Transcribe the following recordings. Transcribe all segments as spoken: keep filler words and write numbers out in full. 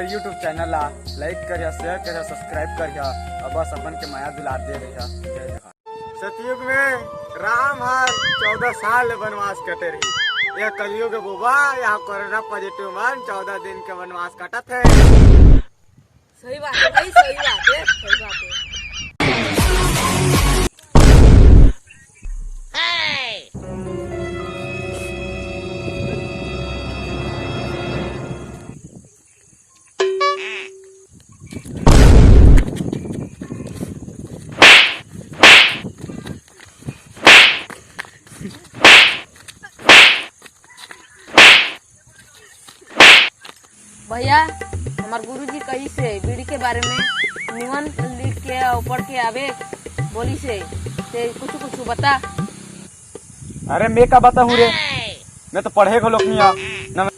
YouTube channel ला लाइक करिहा, share करिहा, सब्सक्राइब करिहा, अउ बस अपन के मया दुलार दे रहिहा। जय जोहार। सतयुग में राम हर चौदह साल ले बनवास कटे रही। यह कलयुग बोबा, यहाँ कोरोना पॉजिटिव मन चौदह दिन के बनवास कटत हे। सही बात है भाई, सही बात है, सही बात है। भैया, हमार गुरुजी कहिस हे बीड़ी के बारे में निबंध लिख के अउ पढ़ के आबे बोलिस हे, ते कुछ कुछ बता। अरे मैं का बताहूँ रे, मैं तो पढ़े घलोक नहीं आ ना।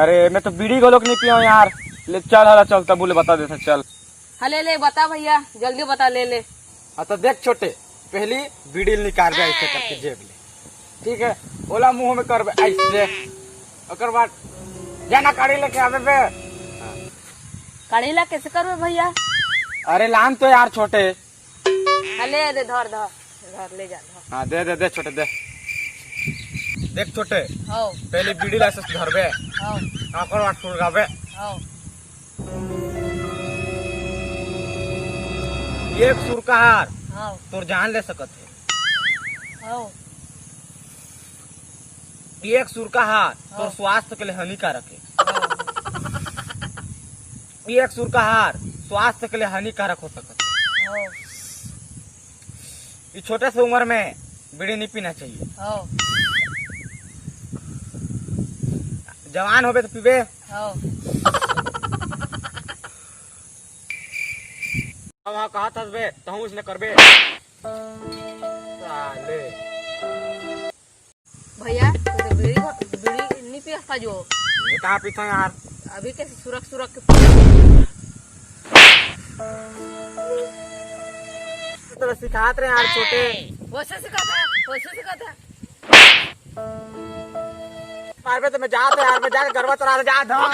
अरे मैं तो बीड़ी घलोक नहीं पिया यार। ले चल हला चल, तब ले बता देता चल। हाँ ले ले बता भैया, जल्दी बता ले ले। हाँ तो देख छोटे, पहली बीड़ी निकाल दे ऐसे करके जेब ले, ठीक है? ओला मुंह में करबे ऐसे, ओकर बाद जाना काड़ी लेके आबे बे। काड़ी ला कैसे करबे भैया? अरे लान तो यार छोटे। हाँ ले दे, धर धर धर, ले जा धर। हाँ दे दे दे छोटे दे। देख छोटे, हाँ। पहले बीड़ी ला ऐसे धरबे, हाँ। ओकर बाद सुलगाबे। हाँ। एक सुरका हर हाँ। तोर जान ले सकत हे। हाँ। एक सुरका हर तोर हाँ। स्वास्थ्य के लिए हानिकारक हे। हाँ। एक सुरका हर स्वास्थ्य के लिए हानिकारक हो सकत हे। हाँ। ये छोटे से उम्र में बीड़ी नहीं पीना चाहिए। हाँ। जवान होबे तो पीबे। हाँ। अब हाँ कहा था बे, तहूँ इसने करबे। साले। भैया, तू तो बीड़ी, बीड़ी नहीं पिया था जो। ये कहाँ पीता यार? अभी कैसे सुरक सुरक के तो सिखात रहे यार छोटे। वैसे सिखाता है, वैसे सिखाता है। मारबे तो मैं जात यार, मैं जाके गरबा चला जात हूँ।